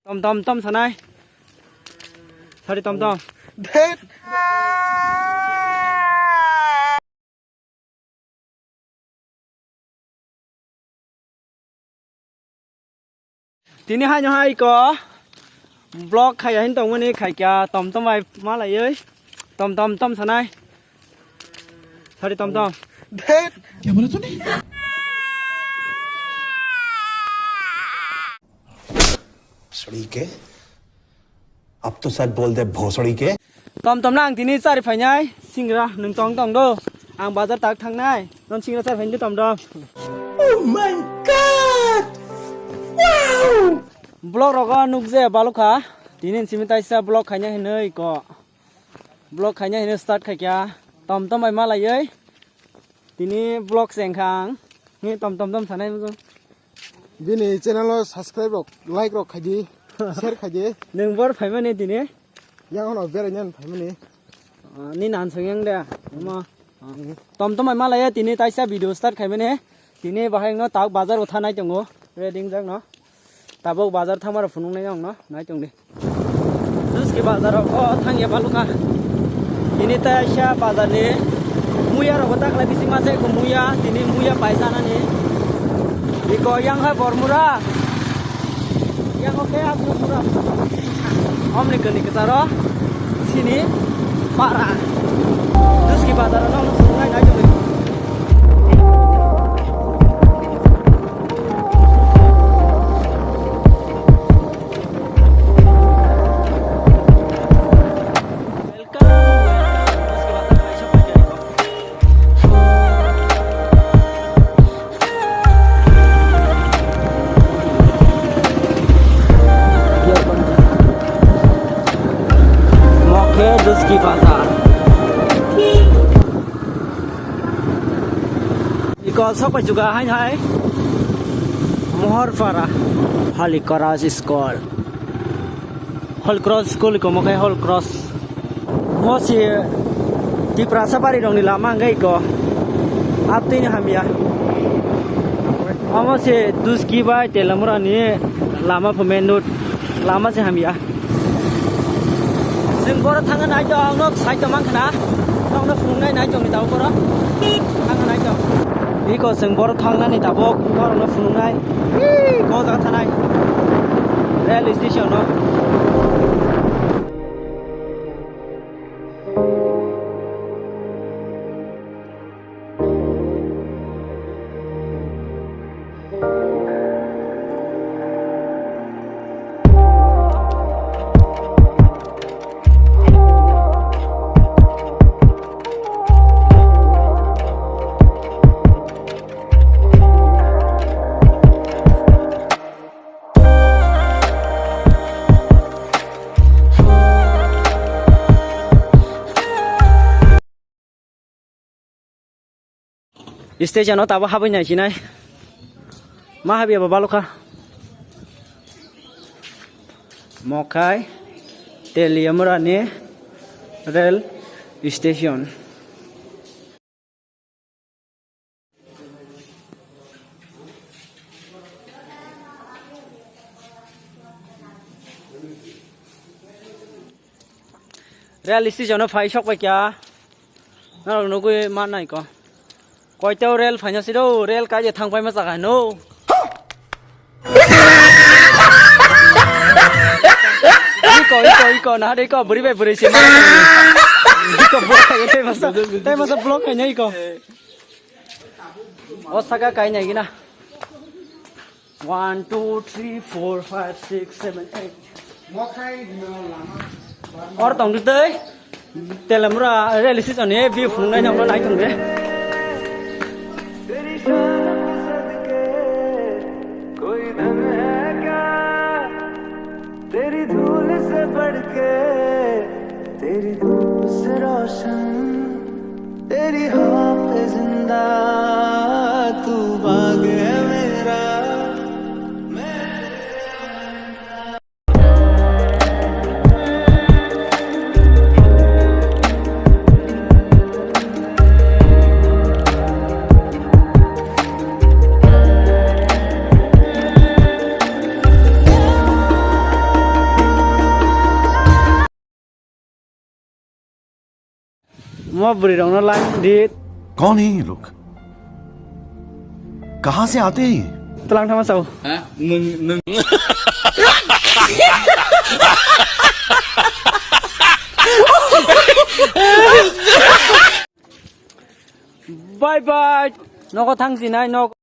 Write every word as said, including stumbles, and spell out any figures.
Tom tom tom sanai. Sari tom tom. Dhet. Tini haino hai ko vlog khaiya hin tongmani khaikya tom tom bai malaioi tom tom tom sanai. Sari tom tom. Dhet. Sari ke? Ab to sach bol de, bhosdi ke. Tom tom na ang tini chari phainai singra nwng tong tong do. Ang bazar tak thangnai. Non singra chari phainai tom tom. Oh my God! Wow! Vlog rogo nukje balukha. Tini simi taisa vlog khaina hinoi ko. Vlog khaina hinoi start khaikya. Tom tom bai malaioi. Tini vlog se wngkha ang. Ni tom tom tom sanai mujo. Bini channel o subscribe rok, like rok khaidi, share khaidi. Nwng bor phaimani tini? Yang ono beraina phaimani. Ah, ni nan song yang de. Omo. Ah. Tom tom bai malaiya tini taisa video start khaimani. Tini bahai no tak bazar o thanai tongo. Ready jak no. Tabuk bazar thangmara phunuknai ang no. Nai tong di. Duski bazar o thangya balukha. Ini taisa bazar ni muya rok taklai bisi mase ko muya tini muya paisa nani. Iko yang hai bormura. Yang oke aku mura. Om ni keni kesaro sini para. Duski bazar no no sungai nai tong di. Mokhe Duski Bazar. Iko sok pai chuka hai hai. Mohorpara. Holy Cross School. Holy Cross School iko mokhai Holy Cross. Mo si Tiprasa bari rokni lama hwnkhe iko. Abtwini hamya. Omo se Duski bai Telamura ni lama pho main road lama se hamya. Chwng boro thangna nai tong, nok sai tong mang khna. Nokno phunuknai nai tongni tabuk boro. Thangna nai tong. Iko chwng boro thangnani tabuk norokno phunuknai. Ko jaga thanai. Rail station no. Station o tabuk habwi nai sinai. Ma habya bo balukha. Mokhai Teliamura ni rail station. Rail station o phai sok pai kya. Norok nugwi mannai ko. Koito rail phaina siro, rail kaje thang paima chakha no. Iko, iko, iko, na iko, buri bai buri se ma. Iko block khai, tei masa, tei masa block khai na iko. O saka kai na gina. One, two, three, four, five, six, seven, eight. Or tong di tei. Telamura rail station ni view phunuknai nokno nai tong de. तेरी शान के सदके कोई धन है क्या, तेरी धूल से बढ़ के, तेरी धूप से रोशन, तेरी हवा पे जिंदा, तू बाग है मेरा, मैं Mo bwrwi rokno line di. कौन है ये लोग? कहाँ से आते हैं ये? Tlang thama sao. Ha? Nung, nung. Bye bye. Nogo thang sinai nok.